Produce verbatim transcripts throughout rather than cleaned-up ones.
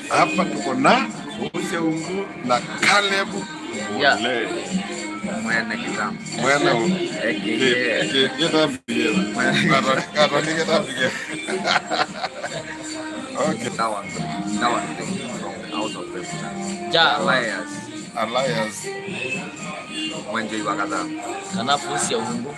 Hapa tuko na Fausia Ungu na Caleb. Yeah. Ole. Mwene Kitambi. Mwene u- Eke. Ke- ke- Kitambi. Kato- kato ni Kitambi. Okay. That one, that one thing from the house of representatives. Ja. Elias. Elias. Mwenje iwa kadhaa. Kana Fausia Ungu.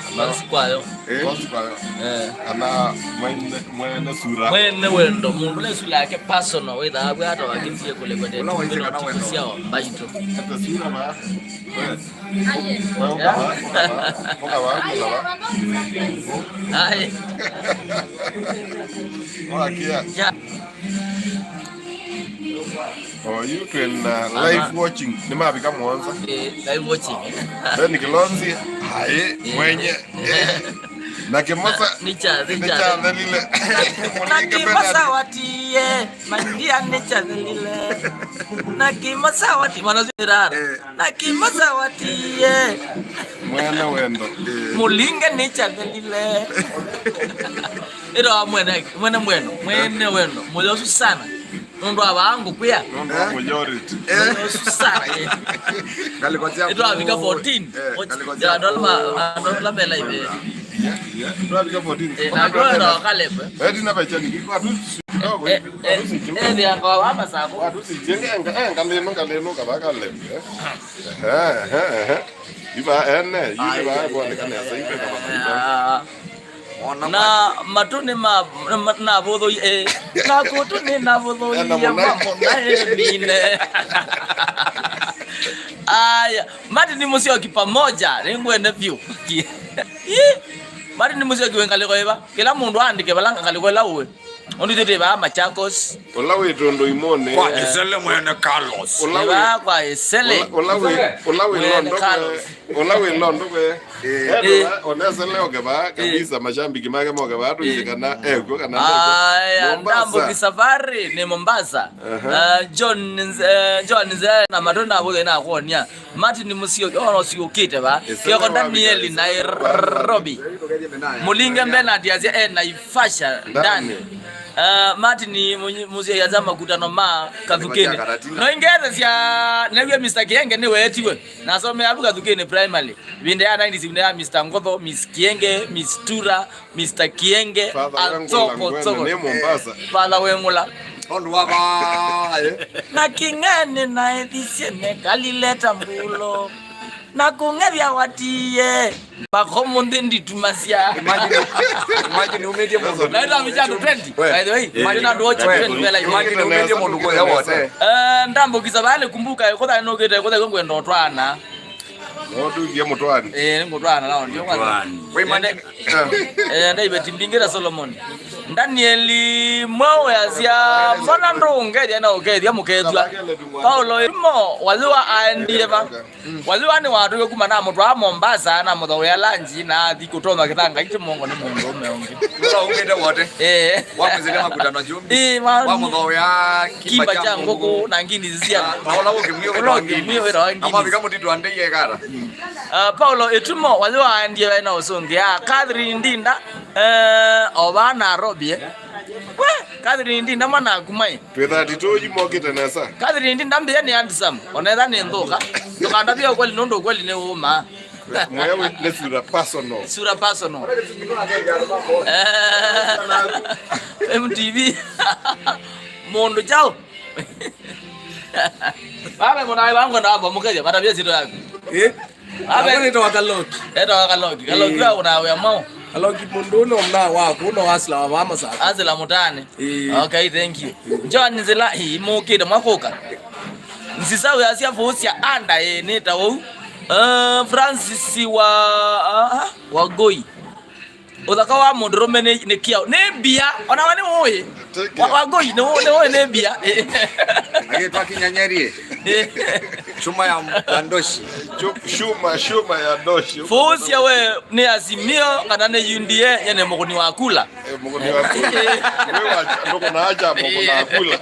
Kana Fausia kwayo. Eh? Fausia kwayo. Eh. Kana mwene, mwene sura. Mwene wendo. Mũndũ ũla sura yake personal. Wĩthaa wĩ hata wakĩtie kũlekwa nĩ. Ũla waisye kana wendo. Cia mbaitũ. Hata sura ba. Eh. Wewe ũkava, ũkava, ũkava, ũkava. Ai. Wakia. Ja. Oh, you can, uh, live watching. Nĩ mavika mũonza. Eh, live watching. Then Kilonzi, hai, mwenye. Na Kimosa, nĩ cha, nĩ cha. Nĩ cha thelile. Na Kimosa watie, mandia nĩ cha thelile. Na Kimosa watie, mwana zirara. Eh. Na Kimosa watie. Mwana wendo. Eh. Mulinge nĩ cha thelile. Ĩro mwene, mwene mwendo, mwene wendo. Mũyosu sana. Nũndũ wa vaa ngũkwĩa. Nũndũ wa majority. Sara, eh. Ngalĩko sya. Ĩtwavika fourteen. Eh, ngalĩko sya. Ya, andũ ala ma-, andũ ala me live, eh. Yeah, yeah. Ĩtwavika fourteen. Eh, na andũ ala enda wakalekwe. Eti na pechani, kwa tu kidogo, eh, kwa tu si juu. Eh, eh, kwa wa masako. Kwa tu si jenge, enga, enga leno, enga leno, kaba kalekwe, eh. Eh, eh, eh. Iva, ene, iva, kwa ni kanesa, iva, kaba, iva. Ah. Na matũ nĩ ma-, ma-, navũthũie, eh. Na kũtũ nĩ navũthũie mambo na emine. Aya, Martin Musyoki pamoja, nĩngwende vyũ. Ĩ, Martin Musyoki wĩ ngalĩko ĩva? Kĩla mũndũ aandĩke vala ngalĩko ĩla ũĩ. Ũndũ ithyĩ twĩ vaa Machakos. Ũla wĩ tũndũ imũnĩ. Kwa Ĩsele mwene Carlos. Ũla wĩ, vaa kwa Ĩsele. Ũla, ũla wĩ, ũla wĩ mwene London, Carlos. Ũla wĩ London, we. Eh. Endo, eh, onesa leo keva kabisa, eh, mashabiki make moke va, eh, tuize kana ekw'o kana ndekwo. Aya, Mombasa. Ndambuki safari ni Mombasa. Aha. Ah, John Nze-, eh, John Nze na matũ navũthũie na kuonia. Martin Musyoki, ono siũkĩte va. Ĩsele. Kioko wa Daniel Mika, Nairobi. Mulinge Bernard asya e Naivasha ndani. Ndani. Ah, Martin Mu-, Musyoki asya makutano ma Kathukeni. Karatina. No ingethesya, nĩw'e Mister Kienge nĩweetiwe. Nasomea avu Kathukeni Primary. Ĩvinda ya nineties, ĩvinda ya Mister Ngotho, Miss Kienge, Miss Tura, Mister Kienge, Father Wengula, Atsoko, Ngwena, Tsoko. Nĩ Mombasa. Father Wengula. Tondũ wa vaa, eh. Na King'eni na ethisye nekalileta mbulo. Na kũng'ethya watiie. Mpaka ũmũnthĩ nditumasya. Imagine, imagine umĩtie mũndũ. Na ĩtwa mĩchandu twenty, we, by the way. Imagine andũ ocha twenty, we, imagine umĩtie mũndũ kũya wote. Eh, ndambũkisa vale kumbuka, kũtha nũkĩte, kũtha ngwenda ũtwana. No tuingie mũtwani. Eh, nĩ mũtwani, no, ndio kwanza. Mũtwani. Wĩ mani-, eh, ndaibeti mbingĩra Solomon. Danieli mwawe asya, "Mbona ndũngethya na ũkethya mũkethwa?" Paulo ĩtumo, wathi wa aendie va? Wathi wa nĩ watũie kuma na mũtwaa Mombasa, na mũthoea lanji, na athi kũtoma kĩthanga iti mongo nĩ mũndũ ũme ũngĩ. Ũla ũmĩte wote. Eh. Wamwĩsĩle makutano jumbi. Eh, wa-, wamũthoea kimba kya ngũkũ na ngini cia. Na, na ũla ũngĩ mwĩo wĩtawa ngini. Ũla ũngĩ mwĩo wĩtawa ngini. Amavika mũtitũ andei ekara. Ah, Paulo ĩtumo, wathi waendie na ũsũngĩa. Catherine Ndinda, eh, o vaa Nairobi, eh. We, Catherine Ndinda mwana akumai. Twĩ thirty-two yu mokĩte nesa. Catherine Ndinda mbĩa nĩ handsome. Onetha nĩ nthũka. Ndũkandavye ũkweli nũndũ ũkweli nĩ ũũma. Mwewe nĩ sura personal. Sura personal. Eh, M T V. Mũndũ chao. Baba, mũnaĩ wangu na baba mũkethya, matavya sito yaku. Eh? Abe. Abe nĩtawa Kaloki. Etawa Kaloki. Kaloki, eh, wa ũnawĩa mao. Kaloki mũndũ ũno mna waku, ũno asila wa vaa Masaka. Asila mũtani. Eh. Okay, thank you. John Nzila, hii, mũkĩte mwakũka. Nsisa wĩasya Fausia anda, eh, nĩ ta ũu. Eh, Francis wa, ah, Wagoi. Ũthaka wa mũndũrũme nĩ, nĩ kĩao. Nĩ mbia. Ona we nĩ ũĩ. Wa-, Wagoi, nĩ ũĩ, nĩ ũĩ nĩ mbia. Agĩtwa Kinyanyerie. Chuma ya mkandoshi. Chu-, shuma, shuma ya ndosho. Vosya we nĩ Azimio kana nĩ U D A, nye nĩ mũkũni wa kula. Eh, mũkũni wa kula. Eh. We wa cha-, ndũkũnaa cha mũkũna kula.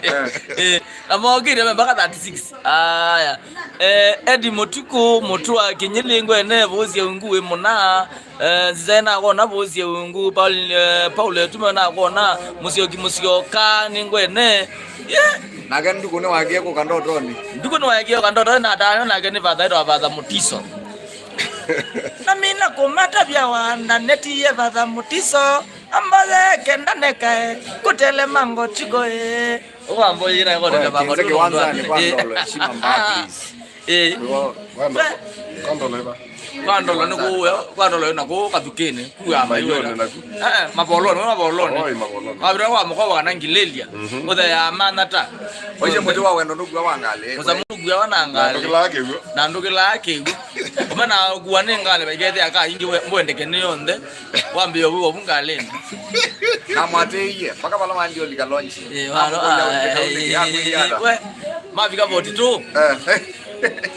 Eh, na mokĩte me mpaka thirty-six. Aya. Eh, Eddie Mũtuku, mũtũ wa Kĩnyĩlĩ ngwene, vosya ungu wĩ mũna. Eh, nzĩzaĩ nakwona vosya ungu, Paul, eh, Paul Etume nakwona, mũsyoki mũsyoka, nĩ ngwene. Yeah. Nake Nduku nĩwakie kũka ndotonĩ. Nduku nĩwakie kũka ndotonĩ, na atano nake nĩ vatha ĩtwa vatha Mũtiso. Na mina kũmatavya wanda netie vatha Mũtiso, ambaye kenda nekae, kũtelema ngotiko ĩ. Ũkamboyĩra ngotele Oya, vatha kinze Mũtiso. Kĩwanzanĩ kwa Eh. Ndolo, heshima mbaya, please. Eh. Kwa Ndolo, kwa Ndolo ĩva? Kwa Ndolo nĩ kũu, kwa Ndolo na kũu Kathukĩnĩ, kua Maiũnĩ naku. Eh, mavolonĩ, mavolonĩ. Oi, mavolonĩ. Wavira wa mũkova kana Ngilelia. Mhm. Ũtheaa manata. Oisye mũtĩ wa wendo nũkua wa ngalĩ. Mũsa mũkua wa na ngalĩ. Na ndũkĩlaa kĩw'ũ. Na ndũkĩlaa kĩw'ũ. Ũmena kua nĩ ngalĩ, vaikethĩa ka ingĩ we-, mbwendeke nĩ yonthe. Wambĩĩa ũvu wavu ngalĩnĩ. Na mwatĩie, mpaka vala wandio lika launch. Eh, walo, Hapo ah, ya eh, kuingia eh, hata. We, mavika forty-two. Eh.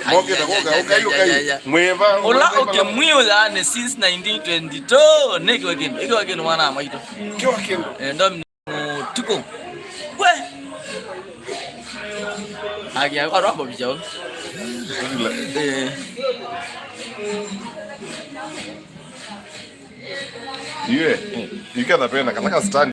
Mokĩte kũka, ũkai, ũkai. Mwĩva, ũla mwĩva, ũkĩ mwiũ yaani since nineteen twenty-two, nĩ kĩwe kĩndũ, ĩkĩwe kĩndũ mwana wa maitũ. Kĩwa kĩndũ. Eh, Dominic Mũtuku. We. Akia kwa rwambo bicha. Eh. Yue, iketha pena, kana ka stand.